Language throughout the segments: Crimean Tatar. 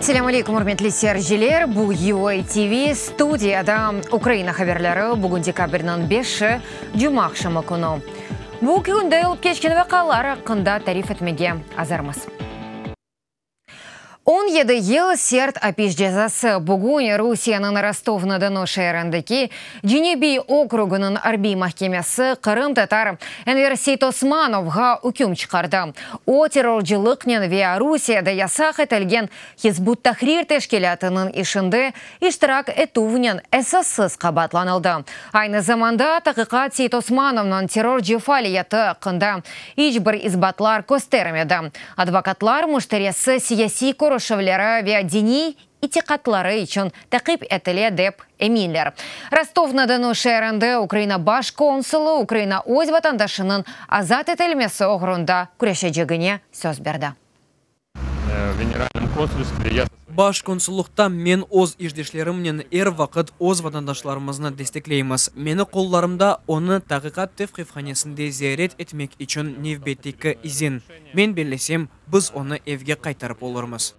Selâm aleyküm, ürmetli seyirciler! Bu UA TV, studiyada Ukraina haberleri, bugün dekabrniñ beşi, cumaaqşamı künü. Bu künde olıp keçken vaqialar aqqında tarif etmege azırmız. 17 yıl sert apis cezası bugün Rusiyeniñ Rostov-na-Donu şeerindeki Cenübiy okrugınıñ arbiy mahkemesi qırımtatar Enver Seytosmanovğa üküm çıqardı. O, terrorcılıqnen ve Rusiyede yasaq etilgen Hizb ut-Tahrir teşkilâtınıñ işinde iştirak etüvnen esassız qabaatlanıldı. Aynı zamanda, taqiqat Seytosmanovnıñ terrorcı faaliyeti aqqında iç bir isbatlar köstermedi. Advokatlar, müşterisi siyasiy körüşüvleri ve diniy itiqatları içün taqip etile, dep eminler. Rostov-na-Donu şeerinde Ukraina baş konsulı Ukraina öz vatandaşınıñ azat etilmesi oğrunda küreşecegine söz berdi. Baş konsullıqta men öz işdeşlerimnen er vaqıt öz vatandaşlarımıznı destekleymiz. Meni qollarımda onı taqiqat tevqifhanesinde ziyaret etmek içün nevbetteki izin. Men bellesem, biz onı evge qaytarıp olurmız.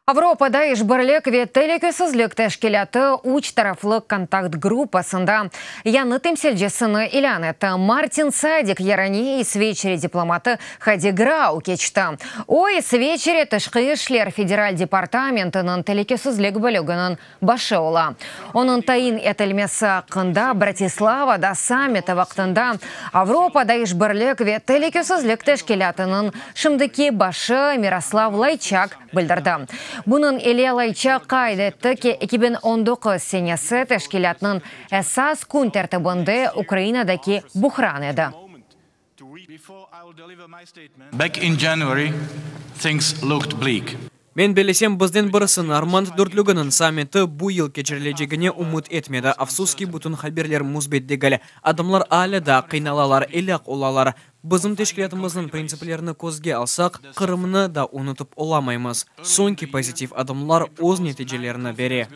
Avropada işbirlik ve telükesizlik teşkilâtı üç taraflı kontakt gruppasında yañı temsilcisini ilân etti. Martin Sadik yerine İsveçre diplomatı Hadi Grau keçti. O, İsveçre Tışqı işler federal departamentiniñ telükesizlik bölüginiñ başı ola. Onıñ tayin etilmesi aqqında Bratislavada sammiti vaqtında Avropada işbirlik ve telükesizlik teşkilâtınıñ şimdiki başı Miroslav Layçak bildirdi. Bunıñ ile Layçak qayd etti ki, 2019 senesi teşkilâtnıñ esas kün tertibinde Ukrainadaki buhran edi. Back in January, things looked bleak. Men bellesem, bizden birisi Normand dörtlüginiñ sammiti bu yıl keçirilecegine ümüt etmedi. Afsus ki, bütün haberler müsbet degil. Adamlar alâ daa qıynalalar, elâk olalar. Bizim teşkilâtımıznıñ printsiplerini közge alsaq, Qırımnı da unutıp olamaymız. Soñki pozitiv adımlar öz neticelerini bere.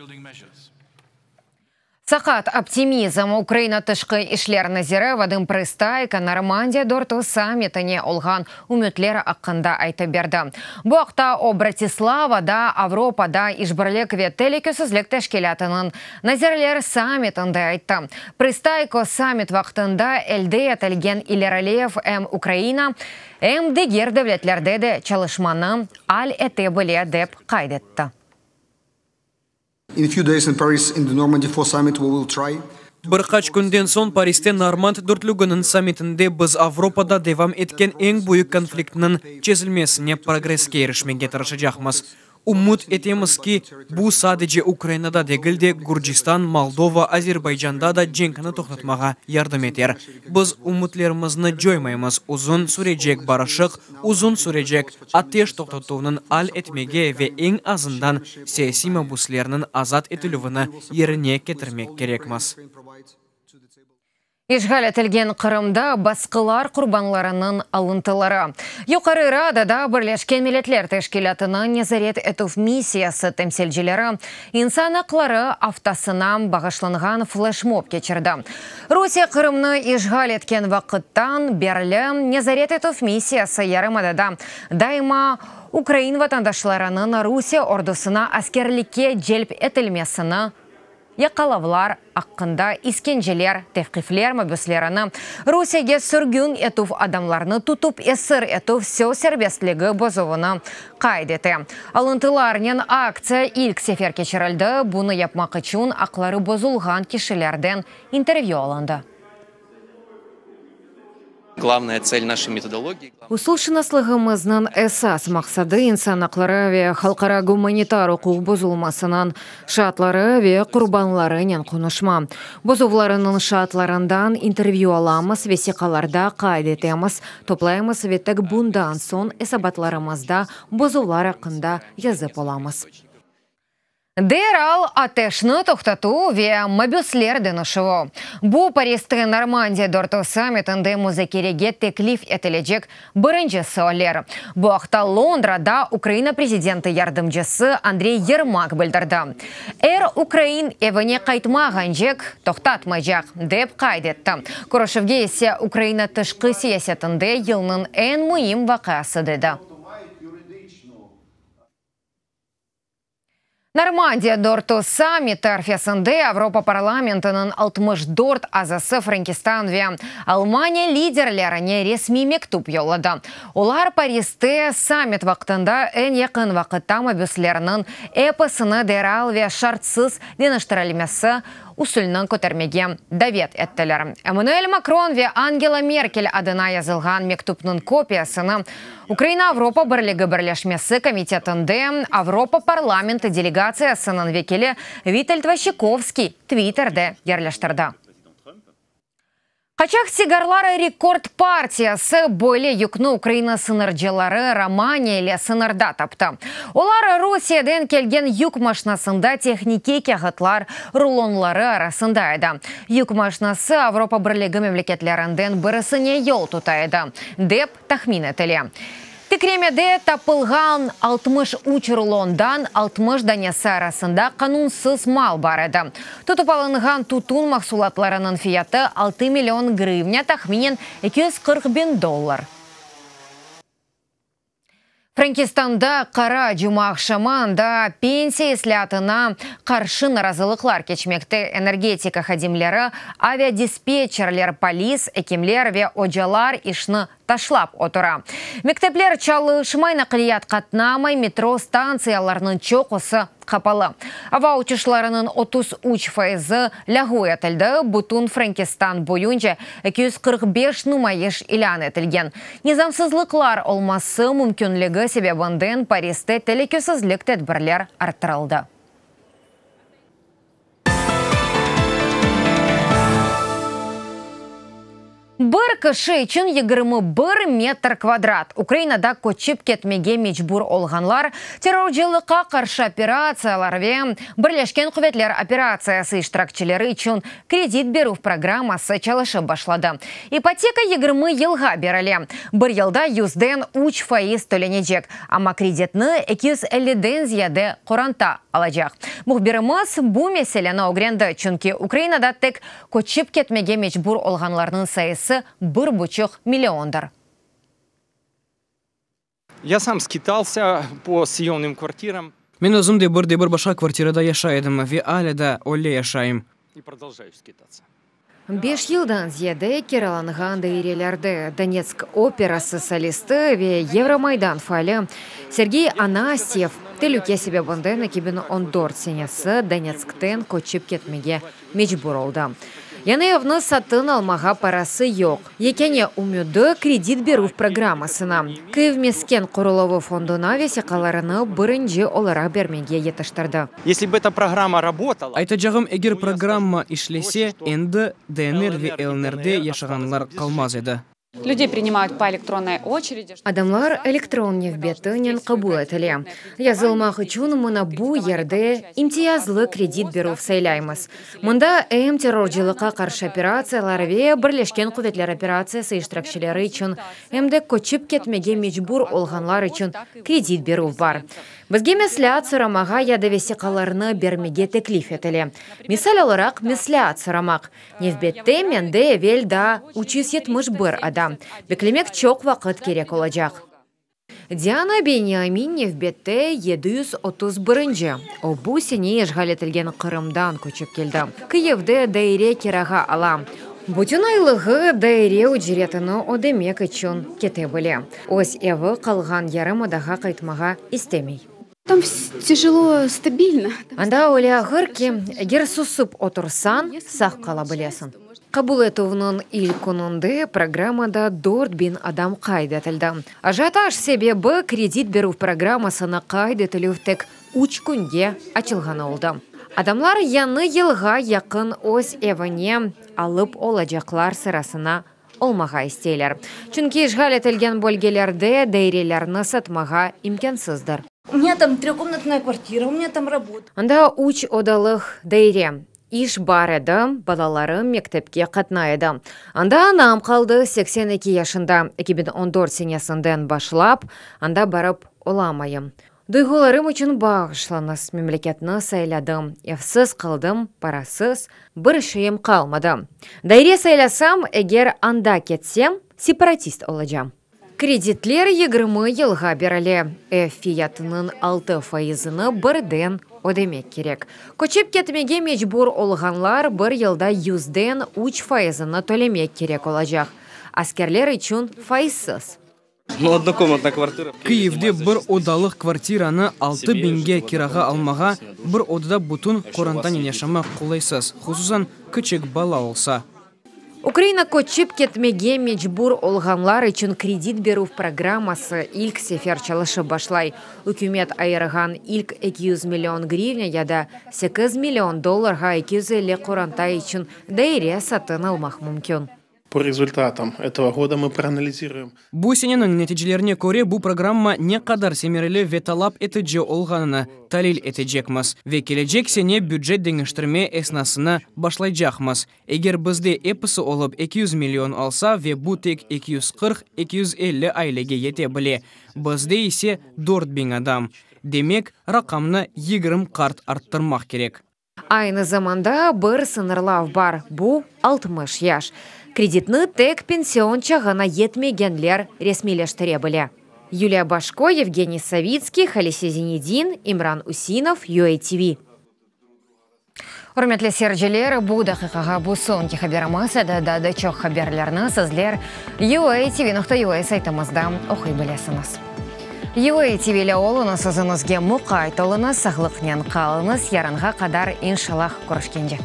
Saqat optimizm, Ukraina Tışqı işler naziri Vadım Prıstayko Normandiya dörtü sammitine olğan ümütler aqqında aytıp berdi. Bu aqta o Bratislavada Avropada işbirlik ve telükesizlik teşkilâtınıñ nazirler sammitinde ayttı. Prıstayko sammit vaqtında elde etilgen ilerilev em Ukraina, em diger devletlerde de çalışmanı al ete bile, dep qayd etti. In few days in Paris in the Normandy Four Summit we will try. Bir qaç künden soñ Pariste Normand dörtlüginiñ sammitinde biz Avropada devam etken eñ büyük konfliktniñ çezilmesine progresske irişmege tırışacaqmız. Ümüt etemiz ki, bu sadece Ukrainada degil de, Gürcistan, Moldova, Azerbaycanda da cenkni toqtatmağa yardım eter. Biz ümütlerimizni coymaymız, uzun sürecek barışıq, uzun sürecek ateş toqtatuvnıñ al etmege ve eñ azından siyasiy mabüslerniñ azat etilüvini yerine ketirmek kerekmiz. İşğal etilgen Qırımda basqılar qurbanlarınıñ alıntıları. Yuqarı Radada Birleşken Milletler Teşkilâtınıñ nezaret etüv missiyası temsilcileri İnsan aqları aftasına bağışlanğan fleşmob keçirdi. Rusiye Qırımnı işğal etken vaqıttan berli nezaret etüv missiyası yarımadada daima ukrain vatandaşlarınıñ Rusiye ordusına askerlikke celp etilmesini, yaqalavlar aqqında, iskenceler, tevqifler, mabüslerini Rusiyege sürgün etüv, adamlarnı tutıp esir etüv, söz serbestligi bozuvını qayd ete. Alıntılarnen aktsiya ilk sefer keçirildi, bunı yapmaq içün aqları bozulğan kişilerden intervyü alındı. Glavnaya tsel naşey metodologiyi. Usulşınaslığımıznıñ esas maqsadı, insan aqları ve halqara gumanitar uquq bozulmasınıñ şaatları ve qurbanlarınen qonuşma. Bozuvlarınıñ şaatlarından intervyü alamız, vesiqalarda qayd etemiz, toplaymız ve tek bundan soñ esabatlarımızda bozuvlar aqqında yazıp olamız. Deral ateşni toqtatuv ve mabüsler deñişüvi, bu Pariste Normandiya dörtü sammitinde muzakerege teklif etilecek birinci sualler. Bu aqta Londrada Ukraina prezidenti yardımcısı Andrey Yermak bildirdi. Er ukrain evine qaytmağancek toqtatmaycaq, dep qayd etti. Körüşüvge ise Ukraina tışqı siyasetinde yılnıñ eñ müim vaqiası dedi. Normandiya dörtü sammiti arfesinde Avropa parlamentiniñ 64 azası Frenkistan ve Almaniya liderlerine resmiy mektüp yolladı. Olar Pariste sammit vaqtında eñ yaqın vaqıtta mabüslerniñ episini deral ve şartsız deñiştirilmesi usulnı kötermege davet ettiler. Emmanuel Makron ve Angela Merkel adına yazılğan mektüpniñ kopiyasını Ukraina Avropa Birligi Birleşmesi komitetinde Avropa parlamenti delegatsiyasınıñ vekili Vitold Vayçekovskiy Twitterde yerleştirdi. Qaçaq sigarlar rekord partiyası böyle yükni Ukraina sıñırcıları Romaniya ile sıñırda taptı. Olar Rusiyeden kelgen yük maşinasında tehnikiy kâğıtlar rulonları arasında edi. Yük maşinası Avropa Birligi memleketlerinden birisine yol tuta edi, dep tahmin etile. Tikremede tapılğan 63 rulondan 60 danesi arasında qanunsız mal bar edi. Tutıp alınğan tütün mahsulatlarınıñ fiyatı 6 million grivnâ, tahminen 240 biñ dollar. Frenkistanda qara cumaaqşamı, anda pensiya islâatına qarşı narazılıqlar keçmekte. Energetika hadimleri, aviadispetçerler, polis, ekimler ve ocalar işni taşlap otura. Mektepler çalışmay, naqliyat qatnamay, metro stantsiyalarınıñ çoqusı qapalı. Ava uçuşlarınıñ 33 fayızı lâğu etildi, bütün Frenkistan boyunca 245 numayış ilân etilgen. Nizamsızlıqlar olması mümkünligi sebebinden Pariste telükesizlik tedbirler arttırıldı. Bir kişi içün 21 metr kvadrat. Ukrainada köçip ketmege mecbur olğanlar, terrorcılıqqa qarşı operatsiyalar ve Birleşken quvetler operatsiyası iştirakçileri içün kredit berüv programması çalışıp başladı. İpoteka 20 yılğa berile. Bir yılda yüzden üç faiz tölenecek, amma kreditni 250-den ziyade qoranta alacaq. Mühbirimiz bu meseleni ögrendi, çünki Ukrainada tek köçip ketmege mecbur olğanlarnıñ sayısı bir buçuq milliondır. Ya sam skitalsâ po sıyomnım kvartiram. Men özüm de bir de bir başqa kvartirada yaşay edim ve alâ da öyle yaşayım. I prodolžayu skitatsâ. Beş yıldan ziyade kiralanğan dairelerde Donetsk operası solisti ve Yevromaydan faali Sergey Anastyev telüke sebebinden 2014 senesi Donetskten köçip ketmege mecbur oldı. Yañı evni satın almağa parası yoq. Yekâne ümüdi, kredit berüv programmasına. Kyiv mesken quruluvı fonduna vesiqalarını birinci olaraq bermege yetiştirdi. Esli bı eta programma rabotala. Aytacağım, eger programma işlese, endi DNR ve LNRde yaşağanlar qalmaz edi. Lüdey prinimayut po elektronnoy oçeredi. Adamlar elektron nevbetinen qabul etile. Yazılmaq içün mına bu yerde imtiyazlı kredit berüv saylaymız. Mında em terrorcılıqqa qarşı operatsiyalar ve Birleşken quvetler operatsiyası iştirakçileri içün, em de köçip ketmege mecbur olğanlar içün kredit berüv bar. Bizge mesleat soramağa ya da vesiqalarnı bermege teklif etile. Misal olaraq, mesleat soramaq. Nevbette mende evel daa 371 adam. Beklemek çoq vaqıt kerek olacaq. Diana Beniamin nevbette 731-nci. O, bu sene işğal etilgen Qırımdan köçip keldi. Kıyivde daire kirağa ala. Bütün aylığı daire ücretini ödemek içün kete bile. Öz evi qalğan yarımadağa qaytmağa istemey. Там тяжело stabilno. Anda öyle ağır ki, eger susıp otursañ, sağ qala bilesiñ. Qabul etüvniñ ilk kününde programmada 4000 adam qayd etildi. Ajiotaj sebebi kredit berüv programmasına qayd etilüv tek üç künge açılğanı oldı. Adamlar yañı yılğa yaqın öz evine alıp olacaqlar sırasına olmağa isteyler. Çünki işğal etilgen bölgelerde dairelerni satmağa imkânsızdır. U menya tam trehkomnatная kvartira, u menya tam rabota. Anda üç odalıq daire, iş bar edi, balalarım mektepke qatnay edi. Anda anam qaldı, 82 yaşında, 2014 senesinden başlap, anda barıp olamayım. Duyğularım içün bağışlañız, memleketni sayladım, evsiz qaldım, parasız, bir şeyim qalmadı. Daire saylasam, eger anda ketsem, separatist olacam. Kreditler 20 yılğa berile. Ev fiyatınıñ 6 faizini birden. ödemek kerek. Köçip ketmege mecbur olğanlar bir yılda yüzden üç fayızını tölemek kerek olacaq. Askerler içün fayızsız. Kıyivde bir odalıq kvartiranı 6 biñge kirağa almağa, bir odada bütün qorantanen yaşamaq qolaysız, hususan kiçik bala olsa. Ukraina köçip ketmege mecbur olğanlar içün kredit berüv programması ilk sefer çalışıp başlay. Ükümet ayırğan ilk 200 million grivna ya da 8 million dollarğa 250 qoranta içün daire satın almaq mümkün. По результатам этого года мы проанализируем Bu seneniñ neticelerine köre bu programma ne qadar semereli ve talap etici olğanını talil etecekmiz. Ve kelecek sene bücet deñiştirme esnasını başlaycaqmız. Eger bizde episi olıp 200 million olsa ve bu tek 240-250 ailege yete bile. Bizde ise 4000 adam. Demek, raqamnı 20 qat arttırmaq kerek. Aynı zamanda bir sıñırlav bar. Bu 60 yaş. Kreditni tek pension çağına yetmegenler resmiyleştire bile. Yuliya Башко, Евгений Савицкий, Халисе Зинедин, Имран Усинов, UATV. Ürmetli seyirciler, bu daqiqağa bu soñki haberimiz edi. Daa da çoq haberlerni sizler uatv.ua saytımızda oquy bilesiñiz. UATV ile oluñız, özüñizge muqayt oluñız, sağlıqnen qalıñız, yarınğa qadar inşallah körüşkence.